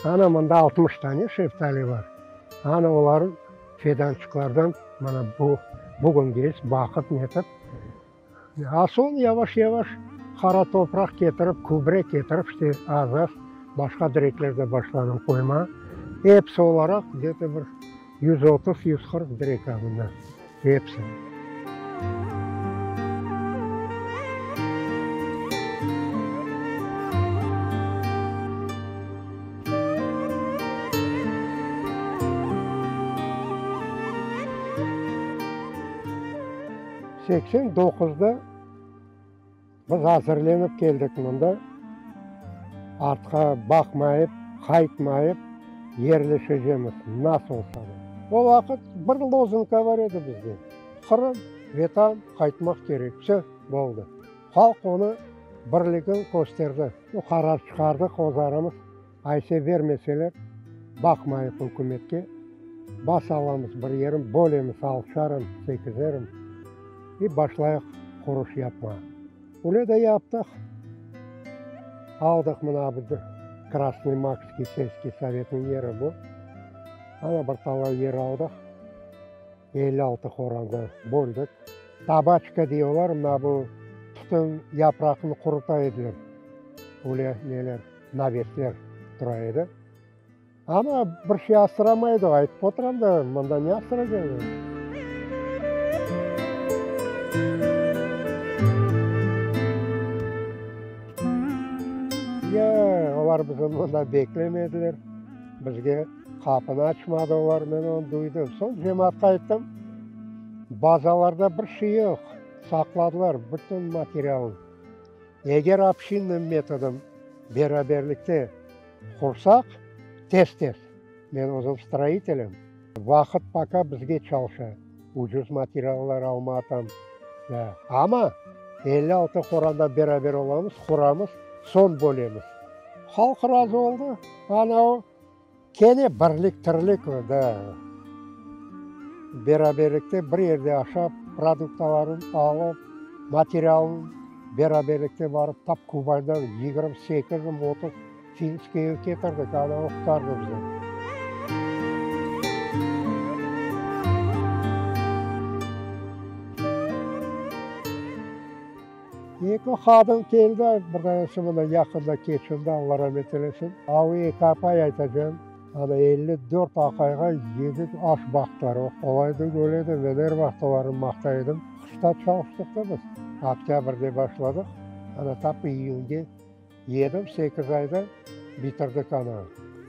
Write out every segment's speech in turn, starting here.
Ana mında 60 tane şeftali bar. Ana oların fedançıqlardan mana bu bugüngeç baqıp netip. A soñ yavaş-yavaş qara topraq ketirip, kübre ketirip, işte az-az başqa direkler de başladım qoymağa. Episi olaraq gde-to bir 130, 140 direk a mında, episi. 89-da biz azırlenip keldik mında, artqa baqmayıp, qaytmayıp yerleşecemiz, nasıl olsa da. O vaqıt bir lozunka bar edi bizde, Qırım, Vetan, qaytmaq kerek, vse, boldı. Halq onı birligin kösterdi. O qarar çıqardıq, ozarımız ayse bermeseler, baqmayıq ükümetke, bas alamız bir yerin, bölemiz altışarım, sekizerim i başlayıq quruş yapmağa. Öyle de yaptıq. Aldıq mına bu Krasnıy Makskiy selskiy sovetniñ yeri bu. Ana bir talay yer aldıq. 56 qoranda böldik. Tabaçka diyorlar, mına bu tütün yapraqını quruta ediler. Öyle neler, navesler tura edi. Amma bir şey asramaydıq, aytıp oturam da, mında ne asraycaq? Ya, olar bizi mında beklemediler, bizge qapını açmadı olar, men onı duydım. Soñ cemaatqa ayttım, bazalarda bir şey yoq, saqladılar bütün materialnı. Eger obşinnıy metodom beraberlikte qursaq, tez-tez, men özüm stroitelim, vaqıt poka bizge çalışa, ucuz materiallar alma tam, da, amma 56 qoranda beraber olamız, quramız, soñ bölemiz. Halq razı oldı, ana o, kene birlik, tirlik, da, beraberlikte bir yerde aşap, produktalarını alıp, materialını beraberlikte barıp tap Kubandan 28 mi, 30 finskiy ev ketirdik, ana o qurtardı bizni. Eki qadın keldi, bir tanesi mına yaqında keçindi, Alla ramet eylesin. A o eki apay aytacağım, ana 54 aqayğa yedi aş baqtılar. O qolay degil edi, men er vaqıt olarnı maqtay edim. Qışta çalıştıq da biz, oktâbrde başladıq, ana tap iyünge yedim, sekiz ayda bitirdik ana.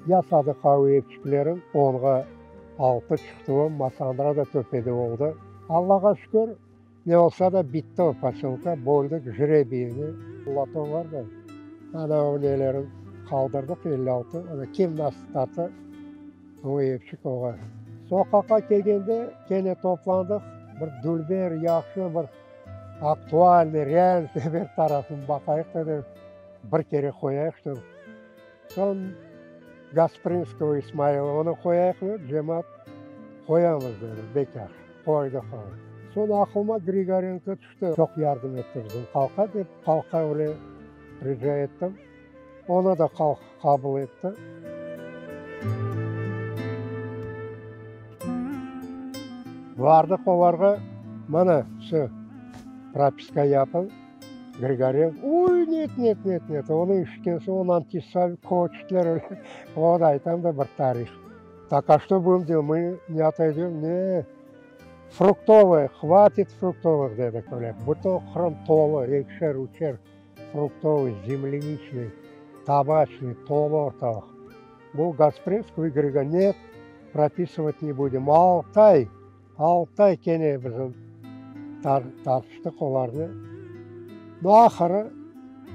Yasadıq av evçiklerin, onğa altı çıqtı o, Massandra da töpede oldı. Allağa şükür, Ne olsa da bitti o posölka, böldik jrebiyni, loto bar da, ana o nelerin qaldırdıq 56, ana kim nasıl tarta, o evçik oğa. Soqaqqa kelgende kene toplandıq, bir dülber, yahşı bir aktualnıy, realnıy bir tarafını baqayıq da dep, bir kere qoyayıq ştob. Soñ Gasprinskogo İsmailovnı qoyayıqmı, cemaat qoyamız dedi, bek yahşı, qoydıq onı. Soñ aqlıma Grigorenko tüşti, çoq yardım etti bizim halqqa dep, halqqa öyle rica ettim, onı da halq qabul etti. Bardıq olarğa, mana, vse, propiska yapıñ. Grigorenko, Oy, net, net, net, net, onı işitken soñ, onı antisovet köçtiler öyle. O da aytam da bir tarih. Tak a çto budem delat, mı ne otoydem, ne, fruktovıy, hvatit fruktovıh dedik öyle. Bütün Qırım tolu, ekişer, üçer fruktovıy, zemleniçnıy, tabaçnıy, tolu ortalıq. Bu Gasprinskoy, Grigorenko, net, propisıvat ne budem. Altı ay. Altı ay kene bizim tartıştıq olarnı. No, ahırı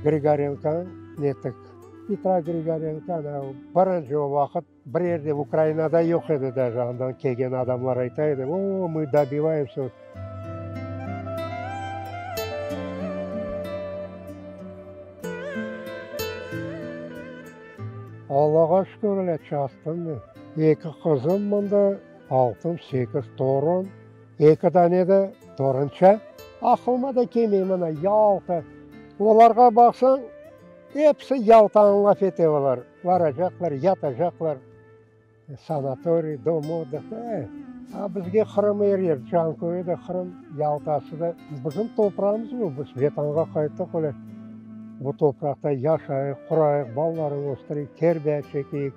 Grigorenkonı nettik. Petro Grigorenko, ana, birinci o vaqıt bir yerde Ukrainada yoq edi daje, andan kelgen adamlar ayta edi, o, mı dobivayemsâ. Allağa şükür, öyle çastım men. Eki qızım mında. Altı, sekiz torun, eki dane de torunça. Aqılıma da kelmey, mına, Yalta. Olarğa baqsañ, Episi Yaltanı laf ete olar. Varacaqlar, yatacaqlar. Sanatoriy, dom otdıha. E, a bizge Qırım er yer, Canköyü de Qırım, Yaltası da. Bizim toprağımız bu, biz Vetanğa qayttıq öyle. Bu topraqta yaşayıq, qurayıq, balalarnı östüreyik, terbiye çekeyik.